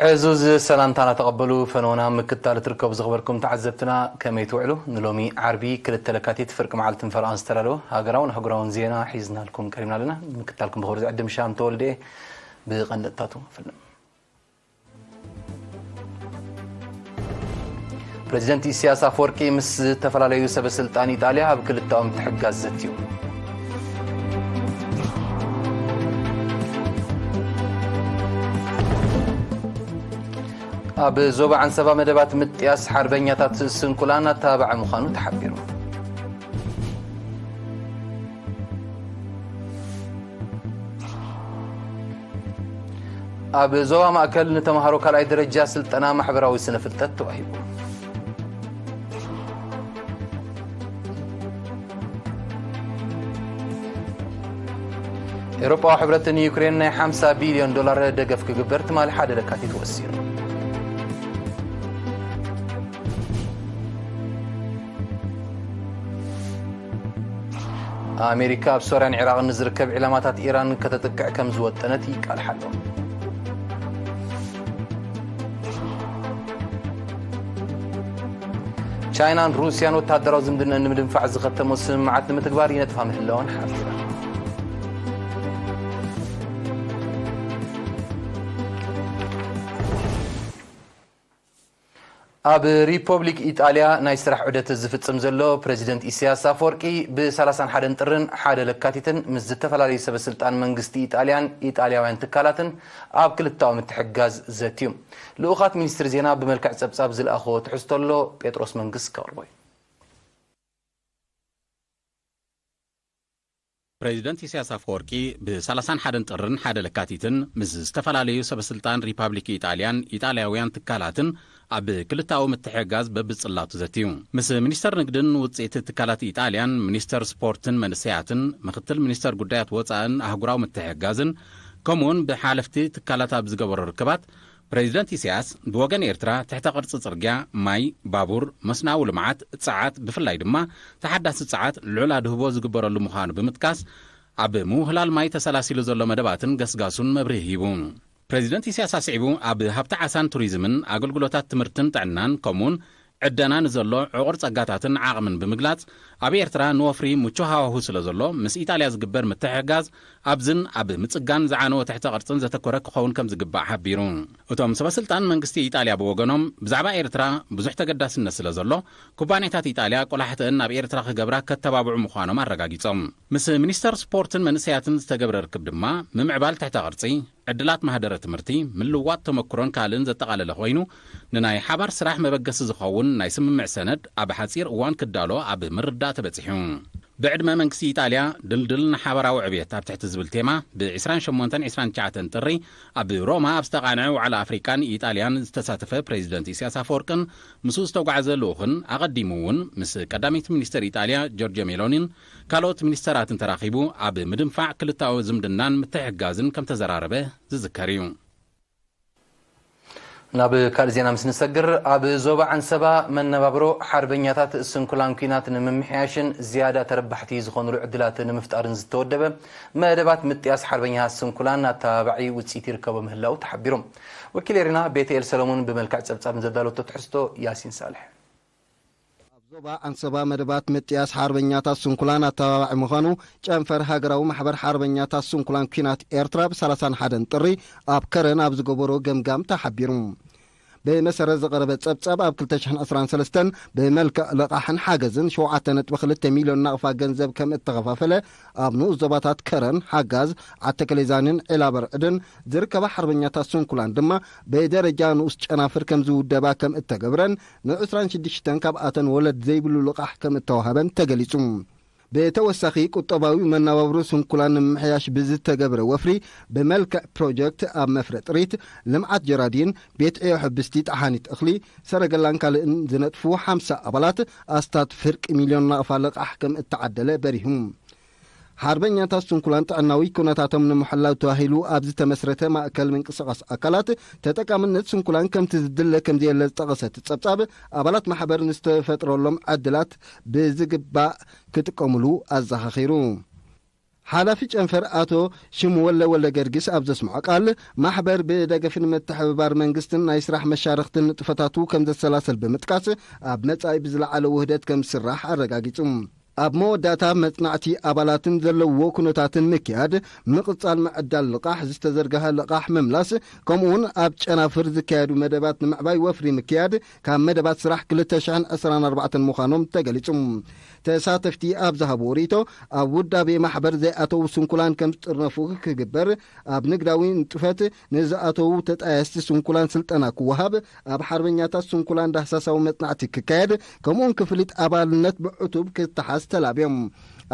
ዕዙዝ ሰላምታና ተቐበሉ። ፈነወና ምክታል ትርከቡ ዝኸበርኩም ተዓዘብትና፣ ከመይ ትውዕሉ? ንሎሚ ዓርቢ ክልተ ለካቲት ፍርቂ መዓልትን ፈረቓን ዝተዳለወ ሃገራውን ኣህጉራውን ዜና ሒዝናልኩም ቀሪብና ኣለና። ምክታልኩም ብኽብሪ ዝዕድም ሻም ተወልደ እየ። ብቐንድታቱ ፈልም። ፕሬዚደንት ኢሳያስ ኣፈወርቂ ምስ ዝተፈላለዩ ሰበ ስልጣን ኢጣልያ ኣብ ክልተኦም ምትሕግጋዝ ዘትዩ። ኣብ ዞባ ዓንሰባ መደባት ምጥያስ ሓርበኛታት ስንኩላን ኣተባባዒ ምዃኑ ተሓቢሩ። ኣብ ዞባ ማእከል ንተምሃሮ ካልኣይ ደረጃ ስልጠና ማሕበራዊ ስነ ፍልጠት ተዋሂቡ። ኤውሮጳዊ ሕብረት ንዩክሬን ናይ ሓምሳ ቢልዮን ዶላር ደገፍ ክግበር ትማሊ ሓደ ለካቲት ወሲኑ። ኣሜሪካ ኣብ ሶርያን ዒራቕን ንዝርከብ ዒላማታት ኢራን ከተጥቅዕ ከም ዝወጠነት ይቃልሓ ኣሎ። ቻይናን ሩስያን ወተሃደራዊ ዝምድነን ንምድንፋዕ ዝኸተሞ ስምምዓት ንምትግባር ይነጥፋ ምህላወን ሓቢረን። ኣብ ሪፖብሊክ ኢጣልያ ናይ ስራሕ ዑደት ዝፍጽም ዘሎ ፕረዚደንት ኢሳያስ ኣፈወርቂ፣ ብ ሰላሳን ሓደን ጥርን ሓደ ለካቲትን ምስ ዝተፈላለዩ ሰበ ስልጣን መንግስቲ ኢጣልያን ኢጣልያውያን ትካላትን ኣብ ክልተኣዊ ምትሕግጋዝ ዘትዩ። ልኡኻት ሚኒስትሪ ዜና ብመልክዕ ጸብጻብ ዝለኣኽዎ ትሕዝቶ ኣሎ፣ ጴጥሮስ መንግስ ከቕርቦ እዩ። ፕሬዚደንት ኢሳያስ ኣፈወርቂ፣ ብ ሰላሳን ሓደን ጥርን ሓደ ለካቲትን ምስ ዝተፈላለዩ ሰበ ስልጣን ሪፓብሊክ ኢጣልያን ኢጣልያውያን ትካላትን ኣብ ክልተኣዊ ምትሕግጋዝ በብጽላቱ ዘትዩ። ምስ ሚኒስተር ንግድን ውጽኢት ትካላት ኢጣልያን፣ ሚኒስተር ስፖርትን መንእሰያትን፣ ምክትል ሚኒስተር ጉዳያት ወጻእን ኣህጉራዊ ምትሕግጋዝን፣ ከምኡውን ብሓለፍቲ ትካላት ኣብ ዝገበሮ ርክባት፣ ፕሬዚደንት ኢሳያስ ብወገን ኤርትራ ትሕተ ቅርጺ ጽርግያ፣ ማይ፣ ባቡር፣ መስኖኣዊ ልምዓት፣ ጸዓት፣ ብፍላይ ድማ ተሓዳሲ ጸዓት ልዑል ኣድህቦ ዝግበረሉ ምዃኑ ብምጥቃስ፣ ኣብ ምውህላል ማይ ተሰላሲሉ ዘሎ መደባትን ገስጋሱን መብርሂ ሂቡ። ፕሬዚደንት ኢሳያስ ኣስዒቡ፣ ኣብ ሃብቲ ዓሳን ቱሪዝምን፣ ኣገልግሎታት ትምህርትን ጥዕናን፣ ከምኡውን ዕደና ንዘሎ ዕቑር ጸጋታትን ዓቕምን ብምግላጽ፣ ኣብ ኤርትራ ንወፍሪ ምቹ ሃዋሁ ስለ ዘሎ፣ ምስ ኢጣልያ ዝግበር ምትሕግጋዝ ኣብዝን ኣብ ምጽጋን ዝዓነወ ትሕተ ቅርጽን ዘተኮረ ክኸውን ከም ዝግባእ ሓቢሩ። እቶም ሰበ ስልጣን መንግስቲ ኢጣልያ ብወገኖም፣ ብዛዕባ ኤርትራ ብዙሕ ተገዳስነት ስለ ዘሎ፣ ኩባንያታት ኢጣልያ ቆላሕተአን ናብ ኤርትራ ክገብራ ከተባብዑ ምዃኖም ኣረጋጊጾም። ምስ ሚኒስተር ስፖርትን መንእሰያትን ዝተገብረ ርክብ ድማ፣ ምምዕባል ትሕተ ቅርጺ፣ ዕድላት ማህደረ ትምህርቲ፣ ምልውዋጥ ተመክሮን ካልእን ዘጠቓለለ ኮይኑ፣ ንናይ ሓባር ስራሕ መበገሲ ዝኸውን ናይ ስምምዕ ሰነድ ኣብ ሓጺር እዋን ክዳሎ ኣብ ምርዳእ ተበጺሑ። ብዕድመ መንግስቲ ኢጣልያ ድልድል ንሓባራዊ ዕብየት ኣብ ትሕቲ ዝብል ቴማ፣ ብ ዕስራን ሸሞንተን ዕስራን ትሽዓተን ጥሪ ኣብ ሮማ ኣብ ዝተቓንዐ ዋዕላ ኣፍሪቃን ኢጣልያን ዝተሳተፈ ፕሬዚደንት ኢሳያስ ኣፈወርቅን ምስኡ ዝተጓዕዘ ልኡኽን፣ ኣቐዲሙ እውን ምስ ቀዳመይቲ ሚኒስተር ኢጣልያ ጆርጆ ሜሎኒን ካልኦት ሚኒስተራትን ተራኺቡ ኣብ ምድንፋዕ ክልተኣዊ ዝምድናን ምትሕግጋዝን ከም ተዘራረበ ዝዝከር እዩ። ናብ ካልእ ዜና ምስ ንሰግር፣ ኣብ ዞባ ዓንሰባ መነባብሮ ሓርበኛታት ስንኩላን ኲናት ንምምሕያሽን ዝያዳ ተረባሕቲ ዝኾኑሉ ዕድላት ንምፍጣርን ዝተወደበ መደባት ምጥያስ ሓርበኛታት ስንኩላን ኣተባባዒ ውፅኢት ይርከቦ ምህላው ተሓቢሩ። ወኪል ኤሪና ቤተኤል ሰሎሞን ብመልክዕ ጸብጻብ ንዘዳለወቶ ትሕዝቶ ያሲን ሳልሕ። ኣብ ዞባ ዓንሰባ መደባት ምጥያስ ሓርበኛታት ስንኩላን ኣተባባዒ ምዃኑ ጨንፈር ሃገራዊ ማሕበር ሓርበኛታት ስንኩላን ኲናት ኤርትራ ብ ሰላሳን ሓደን ጥሪ ኣብ ከረን ኣብ ዝገበሮ ገምጋም ተሓቢሩ። ብመሰረት ዝቐረበ ጸብጻብ፣ ኣብ ክልተ ሽሕን ዕስራን ሰለስተን ብመልክዕ ልቓሕን ሓገዝን ሸውዓተ ነጥቢ ክልተ ሚልዮን ናቕፋ ገንዘብ ከም እተኸፋፈለ፣ ኣብ ንኡስ ዞባታት ከረን፣ ሓጋዝ፣ ዓተከሌዛንን ዒላበርዕድን ዝርከባ ሓርበኛታት ስንኩላን ድማ ብደረጃ ንኡስ ጨናፍር ከም ዝውደባ ከም እተገብረን፣ ን ዕስራን ሽዱሽተን ካብኣተን ወለድ ዘይብሉ ልቓሕ ከም እተዋህበን ተገሊጹ። ብተወሳኺ፣ ቁጠባዊ መነባብሮ ስንኩላን ንምምሕያሽ ብዝተገብረ ወፍሪ፣ ብመልክዕ ፕሮጀክት ኣብ መፍረ ጥሪት፣ ልምዓት ጀራዲን፣ ቤት ዕዮ ሕብስቲ፣ ጠሓኒት እኽሊ፣ ሰረገላን ካልእን ዝነጥፉ ሓምሳ ኣባላት ኣስታት ፍርቂ ሚልዮን ናቕፋ ልቓሕ ከም እተዓደለ በሪሁ። ሓርበኛታት ስንኩላን ጥዕናዊ ኩነታቶም ንምሕላው ተባሂሉ ኣብ ዝተመስረተ ማእከል ምንቅስቓስ ኣካላት፣ ተጠቃምነት ስንኩላን ከምቲ ዝድለ ከም ዘየለ ዝጠቐሰ እቲ ጸብጻብ፣ ኣባላት ማሕበር ንዝተፈጥረሎም ዕድላት ብዝግባእ ክጥቀምሉ ኣዘኻኺሩ። ሓላፊ ጨንፈር ኣቶ ሽምወለ ወልደ ገርጊስ ኣብ ዘስምዖ ቃል፣ ማሕበር ብደገፍን ምትሕብባር መንግስትን ናይ ስራሕ መሻርኽትን ንጥፈታቱ ከም ዘሰላሰል ብምጥቃስ፣ ኣብ መጻኢ ብዝለዓለ ውህደት ከም ዝስራሕ ኣረጋጊጹ። ኣብ መወዳእታ፣ መጽናዕቲ ኣባላትን ዘለውዎ ኩነታትን ምክያድ፣ ምቕጻል ምዕዳል ልቓሕ፣ ዝተዘርግሐ ልቓሕ ምምላስ፣ ከምኡውን ኣብ ጨናፍር ዝካየዱ መደባት ንምዕባይ ወፍሪ ምክያድ፣ ካብ መደባት ስራሕ ክልተ ሽሕን ዕስራን ኣርባዕተን ምዃኖም ተገሊጹ። ተሳተፍቲ ኣብ ዝሃብዎ ርእይቶ፣ ኣብ ውዳቤ ማሕበር ዘይኣተዉ ስንኩላን ከም ዝጥርነፉ ክግበር፣ ኣብ ንግዳዊ ንጡፈት ንዝኣተዉ ተጣየስቲ ስንኩላን ስልጠና ክወሃብ፣ ኣብ ሓርበኛታት ስንኩላን ዳህሳሳዊ መጽናዕቲ ክካየድ፣ ከምኡውን ክፍሊት ኣባልነት ብዕቱብ ክተሓዝ ተላብዮም።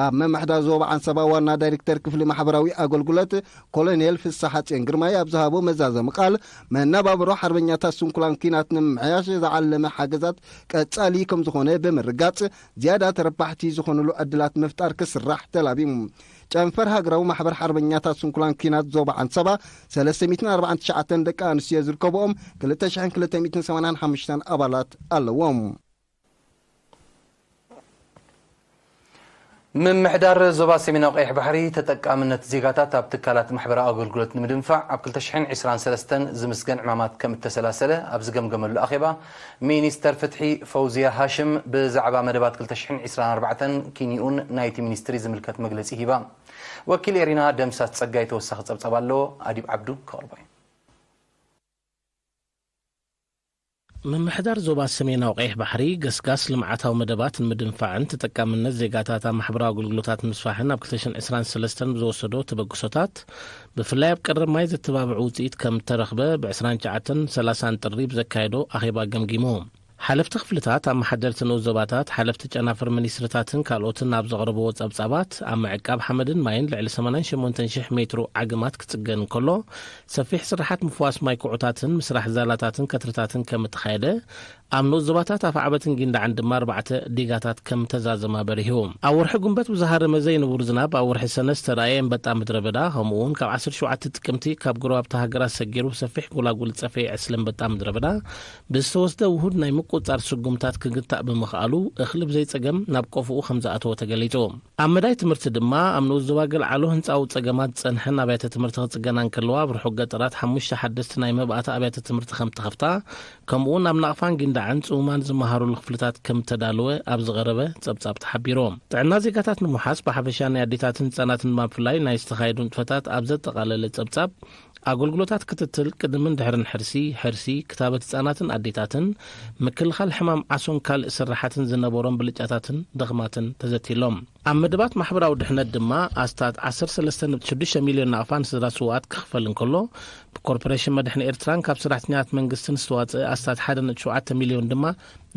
ኣብ ምምሕዳር ዞባ ዓንሰባ ዋና ዳይሬክተር ክፍሊ ማሕበራዊ ኣገልግሎት ኮሎኔል ፍስሓ ጽዮን ግርማይ ኣብ ዝሃቦ መዛዘሚ ቃል፣ መነባብሮ ሓርበኛታት ስንኩላን ኲናት ንምምሕያሽ ዝዓለመ ሓገዛት ቀጻሊ ከም ዝኾነ ብምርጋጽ፣ ዝያዳ ተረባሕቲ ዝኾኑሉ ዕድላት ምፍጣር ክስራሕ ተላብዩ። ጨንፈር ሃገራዊ ማሕበር ሓርበኛታት ስንኩላን ኲናት ዞባ ዓንሰባ፣ ሰለስተ ሚእትን ኣርባዓን ትሽዓተን ደቂ ኣንስትዮ ዝርከብኦም፣ ክልተ ሽሕን ክልተ ሚእትን ሰማንያን ሓሙሽተን ኣባላት ኣለዎም። ምምሕዳር ዞባ ሰሜናዊ ቀይሕ ባሕሪ፣ ተጠቃምነት ዜጋታት ኣብ ትካላት ማሕበራዊ ኣገልግሎት ንምድንፋዕ፣ ኣብ ክልተ ሽሕን ዕስራን ሰለስተን ዝምስገን ዕማማት ከም እተሰላሰለ ኣብ ዝገምገመሉ ኣኼባ፣ ሚኒስተር ፍትሒ ፈውዝያ ሃሽም ብዛዕባ መደባት ክልተ ሽሕን ዕስራን ኣርባዕተን ኪንኡን ናይቲ ሚኒስትሪ ዝምልከት መግለጺ ሂባ። ወኪል ኤሪና ደምሳስ ጸጋይ ተወሳኺ ጸብጻብ ኣለዎ፣ ኣዲብ ዓብዱ ከቕርቦ እዩ። ምምሕዳር ዞባ ሰሜናዊ ቀይሕ ባሕሪ፣ ገስጋስ ልምዓታዊ መደባት ንምድንፋዕን ተጠቃምነት ዜጋታት ኣብ ማሕበራዊ ኣገልግሎታት ንምስፋሕን ኣብ ክልተ ሽሕን ዕስራን ሰለስተን ብዝወሰዶ ተበግሶታት፣ ብፍላይ ኣብ ቀረብ ማይ ዘተባብዕ ውጽኢት ከም እተረኽበ፣ ብ ዕስራን ትሽዓተን ሰላሳን ጥሪ ብዘካየዶ ኣኼባ ገምጊሙ። ሓለፍቲ ክፍልታት፣ ኣመሓደርቲ ንኡስ ዞባታት፣ ሓለፍቲ ጨናፍር ሚኒስትርታትን ካልኦትን ኣብ ዘቕረብዎ ጸብጻባት፣ ኣብ ምዕቃብ ሓመድን ማይን ልዕሊ ሰማንያን ሸሞንተን ሽሕ ሜትሮ ዓግማት ክጽገን እንከሎ፣ ሰፊሕ ስራሓት ምፍዋስ ማይ ኩዕታትን ምስራሕ ዛላታትን ከትርታትን ከም እተኻየደ፣ ኣብ ንኡስ ዞባታት ኣፍዓበትን ጊንዳዕን ድማ ኣርባዕተ ዲጋታት ከም ተዛዘማ በሪሁ። ኣብ ወርሒ ጉንበት ብዝሃረመ ዘይንቡር ዝናብ፣ ኣብ ወርሒ ሰነ ዝተራእየ ኣንበጣ ምድረ በዳ፣ ከምኡ እውን ካብ ዓሰርተ ሸውዓተ ጥቅምቲ ካብ ጎረባብቲ ሃገራት ሰጊሩ ብሰፊሕ ጎላጉል ዝጸፈየ ዕስለ ኣንበጣ ምድረ በዳ፣ ብዝተወስደ ውሁድ ናይ ምቁጽጻር ስጉምታት ክግታእ ብምኽኣሉ፣ እኽሊ ብዘይጸገም ናብ ቆፎኡ ከም ዝኣተወ ተገሊጹ። ኣብ መዳይ ትምህርቲ ድማ፣ ኣብ ንኡስ ዞባ ገልዓሎ ህንጻዊ ጸገማት ዝጸንሐን ኣብያተ ትምህርቲ ክጽገና እንከለዋ፣ ኣብ ርሑቕ ገጠራት ሓሙሽተ ሓደስቲ ናይ መባእታ ኣብያተ ትምህርቲ ከም እተኸፍታ፣ ከምኡውን ኣብ ናቕፋን ጊንዳዕን ጽሙማን ዝመሃሩሉ ክፍልታት ከም እተዳለወ ኣብ ዝቐረበ ጸብጻብ ተሓቢሩ። ጥዕና ዜጋታት ንምውሓስ ብሓፈሻ፣ ናይ ኣዴታትን ህጻናትን ድማ ብፍላይ ናይ ዝተኻየዱ ንጥፈታት ኣብ ዘጠቓለለ ጸብጻብ፣ ኣገልግሎታት ክትትል ቅድምን ድሕርን ሕርሲ፣ ሕርሲ፣ ክታበት ህጻናትን ኣዴታትን፣ ምክልኻል ሕማም ዓሶን ካልእ ስራሓትን ዝነበሮም ብልጫታትን ድኽማትን ተዘትይሎም። ኣብ መደባት ማሕበራዊ ድሕነት ድማ ኣስታት ዓሰርተ ሰለስተ ነጥቢ ሽዱሽተ ሚልዮን ናቕፋ ንስድራ ስውኣት ክኽፈል እንከሎ፣ ብኮርፖሬሽን መድሕን ኤርትራን ካብ ሰራሕተኛታት መንግስትን ዝተዋጽአ ኣስታት ሓደ ነጥቢ ሸውዓተ ሚልዮን ድማ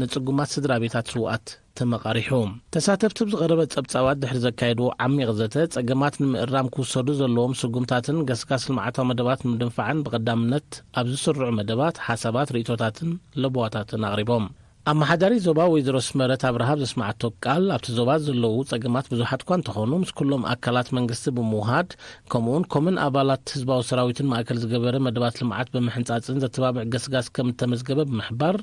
ንጽጉማት ስድራ ቤታት ስውኣት ተመቓሪሑ። ተሳተፍቲ ብዝቐረበ ጸብጻባት ድሕሪ ዘካየድዎ ዓሚቕ ዘተ፣ ጸገማት ንምእራም ክውሰዱ ዘለዎም ስጉምታትን ገስጋስ ልምዓታዊ መደባት ንምድንፋዕን ብቐዳምነት ኣብ ዝስርዑ መደባት ሓሳባት፣ ርእይቶታትን ለበዋታትን ኣቕሪቦም። ኣመሓዳሪ ዞባ ወይዘሮ ስመረት ኣብርሃ ኣብ ዘስመዓቶ ቃል፣ ኣብቲ ዞባ ዘለዉ ጸገማት ብዙሓት እኳ እንተኾኑ፣ ምስ ኩሎም ኣካላት መንግስቲ ብምውሃድ፣ ከምኡውን ኮምን ኣባላት ህዝባዊ ሰራዊትን ማእከል ዝገበረ መደባት ልምዓት ብምሕንጻጽን ዘተባብዕ ገስጋስ ከም እተመዝገበ ብምሕባር፣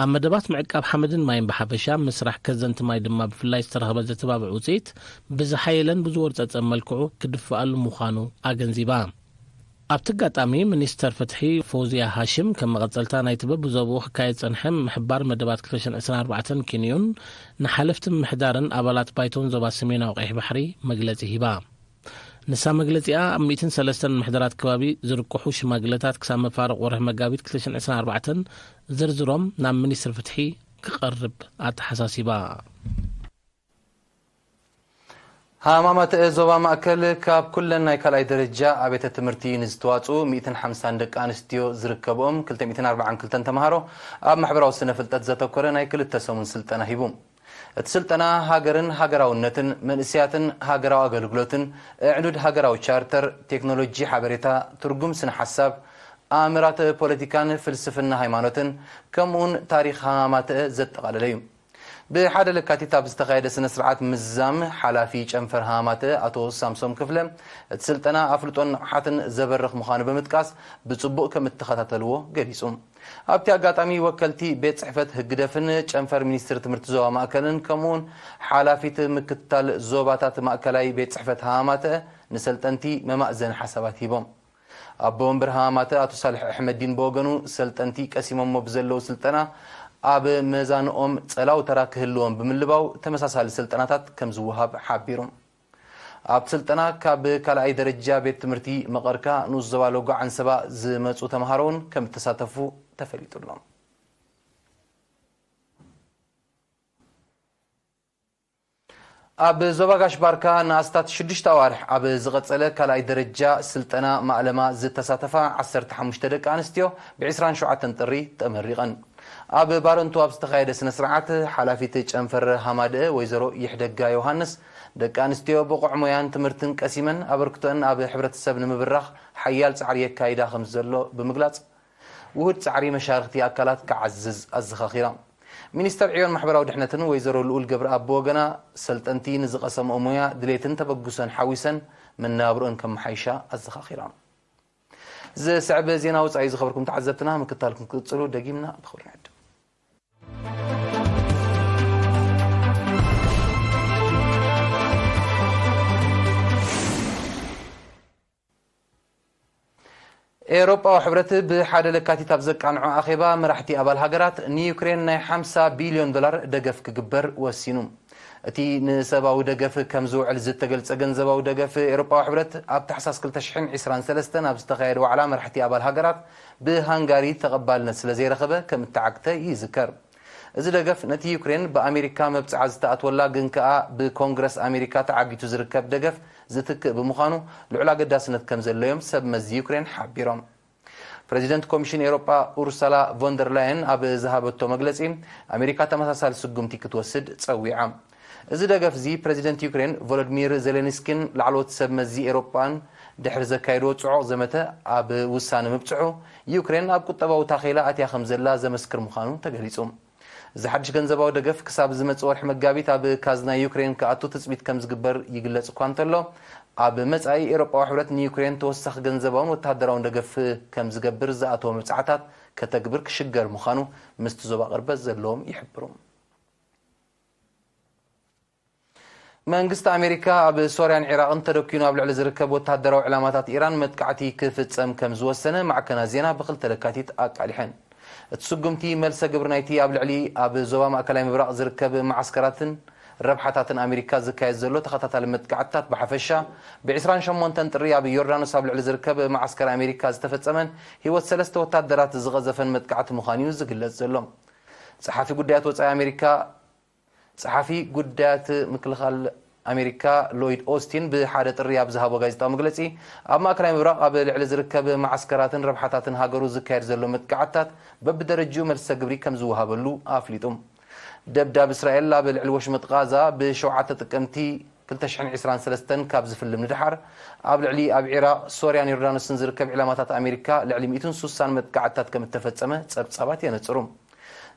ኣብ መደባት ምዕቃብ ሓመድን ማይን ብሓፈሻ፣ ምስራሕ ከዘንቲ ማይ ድማ ብፍላይ ዝተረኽበ ዘተባብዕ ውጽኢት ብዝሓየለን ብዝወርጸጸን መልክዑ ክድፍኣሉ ምዃኑ ኣገንዚባ። ኣብቲ ኣጋጣሚ፣ ሚኒስተር ፍትሒ ፎዝያ ሃሽም፣ ከም መቐጸልታ ናይቲ በብዞባኡ ክካየድ ዝጸንሐ ምሕባር መደባት ክልተ ሽሕን ዕስራን ኣርባዕተን ኪንዮን፣ ንሓለፍቲ ምምሕዳርን ኣባላት ባይቶን ዞባ ሰሜናዊ ቀይሕ ባሕሪ መግለጺ ሂባ። ንሳ መግለጺኣ፣ ኣብ ሚእትን ሰለስተን ምምሕዳራት ከባቢ ዝርቅሑ ሽማግለታት ክሳብ መፋርቕ ወርሒ መጋቢት ክልተ ሽሕን ዕስራን ኣርባዕተን ዝርዝሮም ናብ ሚኒስትሪ ፍትሒ ክቐርብ ኣተሓሳሲባ። ሃማማተአ ዞባ ማእከል ካብ ኩለን ናይ ካልኣይ ደረጃ ኣብያተ ትምህርቲ ንዝተዋጽኡ ሚእትን ሓምሳን ደቂ ኣንስትዮ ዝርከብኦም ክልተ ሚእትን ኣርባዓን ክልተን ተምሃሮ ኣብ ማሕበራዊ ስነ ፍልጠት ዘተኮረ ናይ ክልተ ሰሙን ስልጠና ሂቡ። እቲ ስልጠና ሃገርን ሃገራውነትን፣ መንእሰያትን ሃገራዊ ኣገልግሎትን፣ ኣዕኑድ ሃገራዊ ቻርተር፣ ቴክኖሎጂ ሓበሬታ፣ ትርጉም ስነ ሓሳብ፣ ኣምራት ፖለቲካን ፍልስፍና ሃይማኖትን፣ ከምኡውን ታሪኽ ሃማማተአ ዘጠቓለለ እዩ። ብሓደ ለካቲት ኣብ ዝተኻየደ ስነ ስርዓት ምዝዛም፣ ሓላፊ ጨንፈር ሃማማተአ ኣቶ ሳምሶም ክፍለ፣ እቲ ስልጠና ኣፍልጦን ንቕሓትን ዘበርኽ ምዃኑ ብምጥቃስ፣ ብጽቡቕ ከም እተኸታተልዎ ገሊጹ። ኣብቲ ኣጋጣሚ፣ ወከልቲ ቤት ጽሕፈት ህግደፍን ጨንፈር ሚኒስትሪ ትምህርቲ ዞባ ማእከልን፣ ከምኡውን ሓላፊት ምክትታል ዞባታት ማእከላይ ቤት ጽሕፈት ሃማማተአ ንሰልጠንቲ መማእዘኒ ሓሳባት ሂቦም። ኣቦ ወንበር ሃማማተ ኣቶ ሳልሕ ኣሕመዲን ብወገኑ፣ ሰልጠንቲ ቀሲሞሞ ብዘለዉ ስልጠና ኣብ መዛንኦም ጸላው ተራ ክህልዎም ብምልባው፣ ተመሳሳሊ ስልጠናታት ከም ዝወሃብ ሓቢሩ። ኣብቲ ስልጠና ካብ ካልኣይ ደረጃ ቤት ትምህርቲ መቐርካ ንኡስ ዞባ ሎጎ ዓንሰባ ዝመጹ ተምሃሮ እውን ከም እተሳተፉ ተፈሊጡ ኣሎ። ኣብ ዞባ ጋሽ ባርካ ንኣስታት ሽዱሽተ ኣዋርሕ ኣብ ዝቐጸለ ካልኣይ ደረጃ ስልጠና ማእለማ ዝተሳተፋ ዓሰርተ ሓሙሽተ ደቂ ኣንስትዮ ብ ዕስራን ሸውዓተን ጥሪ ተመሪቐን። ኣብ ባረንቱ ኣብ ዝተኻየደ ስነ ስርዓት፣ ሓላፊት ጨንፈር ሃማደአ ወይዘሮ ይሕደጋ ዮሃንስ፣ ደቂ ኣንስትዮ ብቑዕ ሞያን ትምህርትን ቀሲመን ኣበርክቶአን ኣብ ሕብረተሰብ ንምብራኽ ሓያል ጻዕሪ የካይዳ ከም ዘሎ ብምግላጽ፣ ውሁድ ጻዕሪ መሻርኽቲ ኣካላት ክዓዝዝ ኣዘኻኺራ። ሚኒስተር ዕዮን ማሕበራዊ ድሕነትን ወይዘሮ ልኡል ገብረኣብ ብወገና፣ ሰልጠንቲ ንዝቐሰምኦ ሞያ ድሌትን ተበግሶን ሓዊሰን መነባብሮአን ከመሓይሻ ኣዘኻኺራ። ዝስዕብ ዜና ወጻኢ ዝኸበርኩም ተዓዘብትና ምክታልኩም ክትጽሉ ደጊምና ብኽብሪ ንዕድም። ኤውሮጳዊ ሕብረት ብሓደ ለካቲት ኣብ ዘቃንዖ ኣኼባ፣ መራሕቲ ኣባል ሃገራት ንዩክሬን ናይ ሓምሳ ቢልዮን ዶላር ደገፍ ክግበር ወሲኑ። እቲ ንሰብኣዊ ደገፍ ከም ዝውዕል ዝተገልጸ ገንዘባዊ ደገፍ ኤውሮጳዊ ሕብረት፣ ኣብ ታሕሳስ ክልተ ሽሕን ዕስራን ሰለስተን ኣብ ዝተኻየደ ዋዕላ መራሕቲ ኣባል ሃገራት ብሃንጋሪ ተቐባልነት ስለ ዘይረኸበ ከም እተዓግተ ይዝከር። እዚ ደገፍ ነቲ ዩክሬን ብኣሜሪካ መብጽዓ ዝተኣትወላ ግን ከኣ ብኮንግረስ ኣሜሪካ ተዓጊቱ ዝርከብ ደገፍ ዝትክእ ብምዃኑ ልዑል ኣገዳስነት ከም ዘለዮም ሰብ መዚ ዩክሬን ሓቢሮም። ፕረዚደንት ኮሚሽን ኤውሮጳ ኡርሳላ ቮንደር ላየን ኣብ ዝሃበቶ መግለጺ፣ ኣሜሪካ ተመሳሳሊ ስጉምቲ ክትወስድ ጸዊዓ። እዚ ደገፍ እዚ ፕረዚደንት ዩክሬን ቮሎዲሚር ዜሌንስኪን ላዕለዎት ሰብ መዚ ኤውሮጳን ድሕሪ ዘካየድዎ ጽዑቕ ዘመተ ኣብ ውሳነ ምብጽሑ፣ ዩክሬን ኣብ ቁጠባዊ ታኼላ ኣትያ ከም ዘላ ዘመስክር ምዃኑ ተገሊጹ። እዚ ሓድሽ ገንዘባዊ ደገፍ ክሳብ ዝመጽእ ወርሒ መጋቢት ኣብ ካዝና ዩክሬን ክኣቱ ትጽቢት ከም ዝግበር ይግለጽ እኳ እንተሎ፣ ኣብ መጻኢ ኤውሮጳዊ ሕብረት ንዩክሬን ተወሳኺ ገንዘባውን ወተሃደራውን ደገፍ ከም ዝገብር ዝኣተወ መብጻዕታት ከተግብር ክሽገር ምዃኑ ምስቲ ዞባ ቅርበት ዘለዎም ይሕብሩ። መንግስቲ ኣሜሪካ ኣብ ሶርያን ዒራቕን ተደኪኑ ኣብ ልዕሊ ዝርከብ ወተሃደራዊ ዕላማታት ኢራን መጥቃዕቲ ክፍጸም ከም ዝወሰነ ማዕከናት ዜና ብክልተ ለካቲት ኣቃሊሐን። እቲ ስጉምቲ መልሰ ግብሪ ናይቲ ኣብ ልዕሊ ኣብ ዞባ ማእከላይ ምብራቕ ዝርከብ መዓስከራትን ረብሓታትን ኣሜሪካ ዝካየድ ዘሎ ተኸታታሊ መጥቃዕትታት ብሓፈሻ፣ ብ ዕስራን ሸሞንተን ጥሪ ኣብ ዮርዳኖስ ኣብ ልዕሊ ዝርከብ መዓስከር ኣሜሪካ ዝተፈጸመን ህይወት ሰለስተ ወታደራት ዝቐዘፈን መጥቃዕቲ ምዃኑ እዩ ዝግለጽ ዘሎ። ጸሓፊ ጉዳያት ወጻኢ ኣሜሪካ ጸሓፊ ጉዳያት ምክልኻል ኣሜሪካ ሎይድ ኦስቲን ብሓደ ጥሪ ኣብ ዝሃቦ ጋዜጣዊ መግለጺ፣ ኣብ ማእከላይ ምብራቕ ኣብ ልዕሊ ዝርከብ መዓስከራትን ረብሓታትን ሃገሩ ዝካየድ ዘሎ መጥቃዕትታት በብደረጅኡ መልሰ ግብሪ ከም ዝወሃበሉ ኣፍሊጡ። ደብዳብ እስራኤል ኣብ ልዕሊ ወሽመጥ ቃዛ ብሸውዓተ ጥቅምቲ ክልተ ሽሕን ዕስራን ሰለስተን ካብ ዝፍልም ንድሓር፣ ኣብ ልዕሊ ኣብ ዒራቕ፣ ሶርያን ዮርዳኖስን ዝርከብ ዕላማታት ኣሜሪካ ልዕሊ ሚእትን ሱሳን መጥቃዕትታት ከም እተፈጸመ ጸብጻባት የነጽሩ።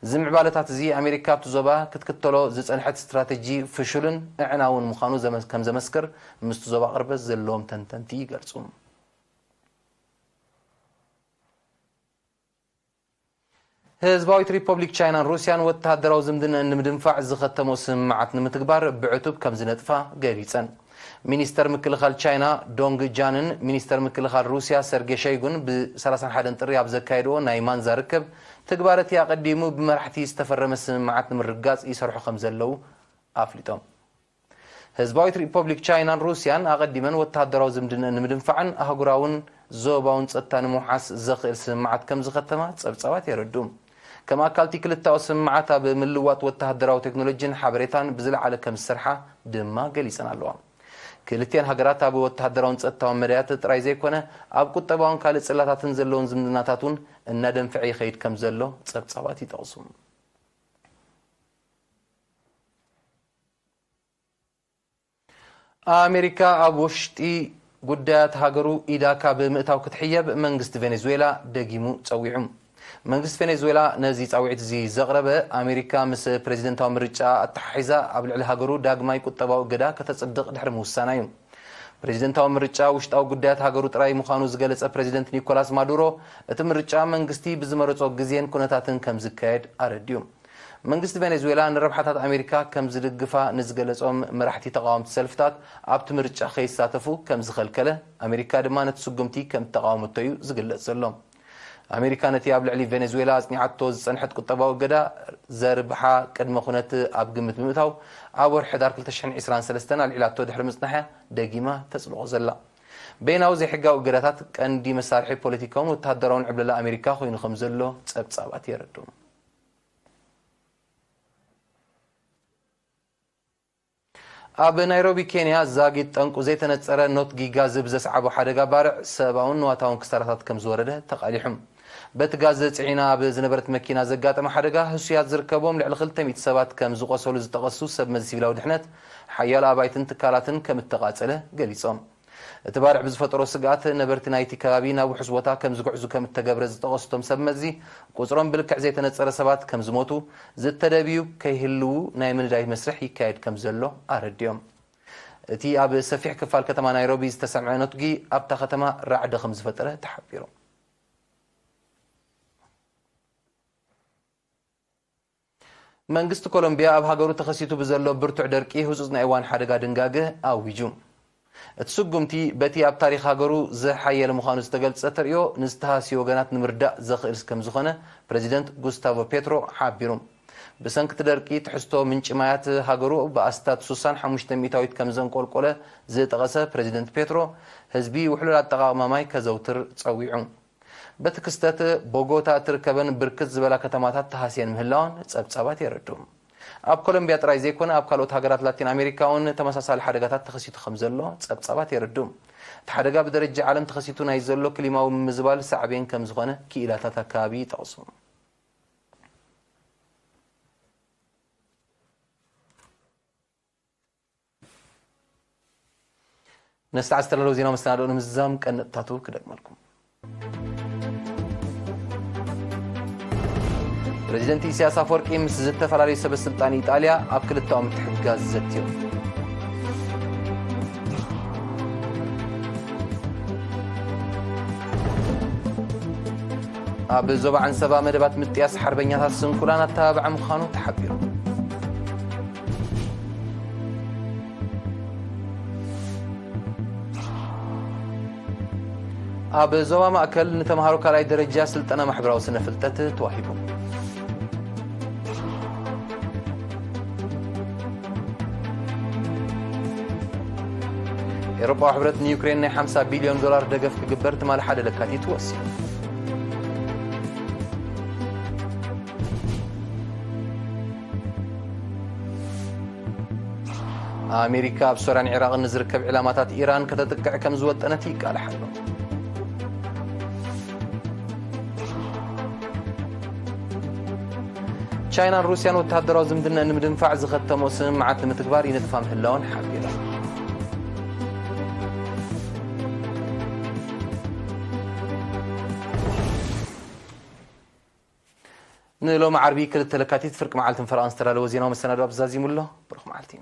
እዚ ምዕባለታት እዚ ኣሜሪካ ኣብቲ ዞባ ክትክተሎ ዝጸንሐት ስትራተጂ ፍሹልን ኣዕናውን ምዃኑ ዘመ-፣ ከም ዘመስክር ምስቲ ዞባ ቅርበት ዘለዎም ተንተንቲ ይገልጹ። ህዝባዊት ሪፐብሊክ ቻይናን ሩስያን ወተሃደራዊ ዝምድንአን ንምድንፋዕ ዝኸተሞ ስምምዓት ንምትግባር ብዕቱብ ከም ዝነጥፋ ገሊጸን። ሚኒስተር ምክልኻል ቻይና ዶንግ ጃንን ሚኒስተር ምክልኻል ሩስያ ሰርጌ ሸይጉን ብ ሰላሳን ሓደን ጥሪ ኣብ ዘካየድዎ ናይ ማንዛ ርክብ፣ ትግባር እቲ ኣቐዲሙ ብመራሕቲ ዝተፈረመ ስምምዓት ንምርግጋጽ ይሰርሑ ከም ዘለዉ ኣፍሊጦም። ህዝባዊት ሪፐብሊክ ቻይናን ሩስያን ኣቐዲመን ወተሃደራዊ ዝምድንአን ንምድንፋዕን ኣህጉራውን ዞባውን ጸጥታ ንምውሓስ ዘኽእል ስምምዓት ከም ዝኸተማ ጸብጻባት የረድኡ። ከም ኣካል እቲ ክልተኣዊ ስምምዓት ኣብ ምልዋጥ ወተሃደራዊ ቴክኖሎጂን ሓበሬታን ብዝለዓለ ከም ዝሰርሓ ድማ ገሊጸን ኣለዋ። ክልቲኣን ሃገራት ኣብ ወተሃደራውን ጸጥታውን መዳያት ጥራይ ዘይኮነ፣ ኣብ ቁጠባውን ካልእ ጽላታትን ዘለውን ዝምድናታት እውን እናደንፈዐ ይኸይድ ከም ዘሎ ጸብጻባት ይጠቕሱ። ኣሜሪካ ኣብ ውሽጢ ጉዳያት ሃገሩ ኢዳ ካብ ምእታው ክትሕየብ መንግስቲ ቬኔዙዌላ ደጊሙ ጸዊዑ። መንግስቲ ቬኔዙዌላ ነዚ ጻውዒት እዚ ዘቕረበ፣ ኣሜሪካ ምስ ፕሬዚደንታዊ ምርጫ ኣተሓሒዛ ኣብ ልዕሊ ሃገሩ ዳግማይ ቁጠባዊ እገዳ ከተጽድቕ ድሕሪ ምውሳና እዩ። ፕሬዚደንታዊ ምርጫ ውሽጣዊ ጉዳያት ሃገሩ ጥራይ ምዃኑ ዝገለጸ ፕሬዚደንት ኒኮላስ ማዱሮ፣ እቲ ምርጫ መንግስቲ ብዝመረጾ ግዜን ኩነታትን ከም ዝካየድ ኣረዲኡ። መንግስቲ ቬኔዙዌላ ንረብሓታት ኣሜሪካ ከም ዝድግፋ ንዝገለጾም መራሕቲ ተቓወምቲ ሰልፍታት ኣብቲ ምርጫ ከይሳተፉ ከም ዝኸልከለ፣ ኣሜሪካ ድማ ነቲ ስጉምቲ ከም እተቓወመቶ እዩ ዝግለጽ ዘሎ። ኣሜሪካ ነቲ ኣብ ልዕሊ ቬኔዙዌላ ኣጽኒዓቶ ዝጸንሐት ቁጠባዊ እገዳ ዘርብሓ ቅድመ ኩነት ኣብ ግምት ብምእታው፣ ኣብ ወርሒ ሕዳር ክልተ ሽሕን ዕስራን ሰለስተን ኣልዒላቶ ድሕሪ ምጽናሕያ ደጊማ ተጽብቖ ዘላ። በይናዊ ዘይሕጋዊ እገዳታት ቀንዲ መሳርሒ ፖለቲካውን ወተሃደራውን ዕብለላ ኣሜሪካ ኮይኑ ከም ዘሎ ጸብጻባት የረድኡ። ኣብ ናይሮቢ ኬንያ ዛጊት ጠንቁ ዘይተነጸረ ኖትጊ ጋዝብ ዘስዓቦ ሓደጋ ባርዕ ሰብኣውን ንዋታውን ክሳራታት ከም ዝወረደ ተቓሊሑ። በቲ ጋዝ ጽዒና ኣብ ዝነበረት መኪና ዘጋጠመ ሓደጋ ህሱያት ዝርከቦም ልዕሊ ክልተ ሚእቲ ሰባት ከም ዝቖሰሉ ዝጠቐሱ ሰብ መዚ ሲቪላዊ ድሕነት ሓያሎ ኣባይትን ትካላትን ከም እተቓጸለ ገሊጾም። እቲ ባርዕ ብዝፈጠሮ ስግኣት ነበርቲ ናይቲ ከባቢ ናብ ውሑስ ቦታ ከም ዝግዕዙ ከም እተገብረ ዝጠቐሱ እቶም ሰብ መዚ ቁጽሮም ብልክዕ ዘይተነጸረ ሰባት ከም ዝሞቱ ዝተደብዩ ከይህልዉ ናይ ምንዳይ መስርሕ ይካየድ ከም ዘሎ ኣረዲኦም። እቲ ኣብ ሰፊሕ ክፋል ከተማ ናይሮቢ ዝተሰምዐ ነትጒ ኣብታ ከተማ ራዕዲ ከም ዝፈጠረ ተሓቢሩ። መንግስቲ ኮሎምቢያ ኣብ ሃገሩ ተኸሲቱ ብዘሎ ብርቱዕ ደርቂ ህጹጽ ናይ እዋን ሓደጋ ድንጋገ ኣዊጁ። እቲ ስጉምቲ በቲ ኣብ ታሪኽ ሃገሩ ዝሓየለ ምዃኑ ዝተገልጸ ተርእዮ ንዝተሃስዩ ወገናት ንምርዳእ ዘኽእል ከም ዝኾነ ፕረዚደንት ጉስታቮ ፔትሮ ሓቢሩ። ብሰንኪ እቲ ደርቂ ትሕዝቶ ምንጪ ማያት ሃገሩ ብኣስታት ሱሳን ሓሙሽተ ሚእታዊት ከም ዘንቆልቆለ ዝጠቐሰ ፕረዚደንት ፔትሮ፣ ህዝቢ ውሕሉል ኣጠቓቕማ ማይ ከዘውትር ጸዊዑ። በቲ ክስተት ቦጎታ እትርከበን ብርክት ዝበላ ከተማታት ተሃስየን ምህላወን ጸብጻባት የረድኡ። ኣብ ኮሎምቢያ ጥራይ ዘይኮነ ኣብ ካልኦት ሃገራት ላቲን ኣሜሪካ እውን ተመሳሳሊ ሓደጋታት ተኸሲቱ ከም ዘሎ ጸብጻባት የረድኡ። እቲ ሓደጋ ብደረጃ ዓለም ተኸሲቱ ናይ ዘሎ ክሊማዊ ምምዝባል ሳዕቤን ከም ዝኾነ ክኢላታት ኣከባቢ ይጠቕሱ። ነስተዓስ ተለሎ ዜና መሰናድኦ ንምዝዛም ቀንጥታቱ ክደግመልኩም። ፕረዚደንት ኢሳያስ ኣፈወርቂ ምስ ዝተፈላለዩ ሰበ ስልጣን ኢጣልያ ኣብ ክልተኦም ምትሕግጋዝ ዘትዮም። ኣብ ዞባ ዓንሰባ መደባት ምጥያስ ሓርበኛታት ስንኩላን ኣተባብዓ ምዃኑ ተሓቢሩ። ኣብ ዞባ ማእከል ንተምሃሮ ካልኣይ ደረጃ ስልጠና ማሕበራዊ ስነ ፍልጠት ተዋሂቡ። ኤውሮጳዊ ሕብረት ንዩክሬን ናይ ሓምሳ ቢልዮን ዶላር ደገፍ ክግበር ትማሊ ሓደ ለካቲት ወሲኑ። ኣሜሪካ ኣብ ሶርያን ዒራቕን ንዝርከብ ዕላማታት ኢራን ከተጥቅዕ ከም ዝወጠነት ይቃላሕ ኣሎ። ቻይናን ሩስያን ወተሃደራዊ ዝምድና ንምድንፋዕ ዝኸተሞ ስምምዓት ንምትግባር ይነጥፋ ምህላወን ሓቢረን። ንሎሚ ዓርቢ ክልተ ለካቲት ፍርቂ መዓልትን ፈረቓን ዝተዳለወ ዜናዊ መሰናዶ ኣብዚ ዛዚሙ ኣሎ። ብሩኽ መዓልቲ።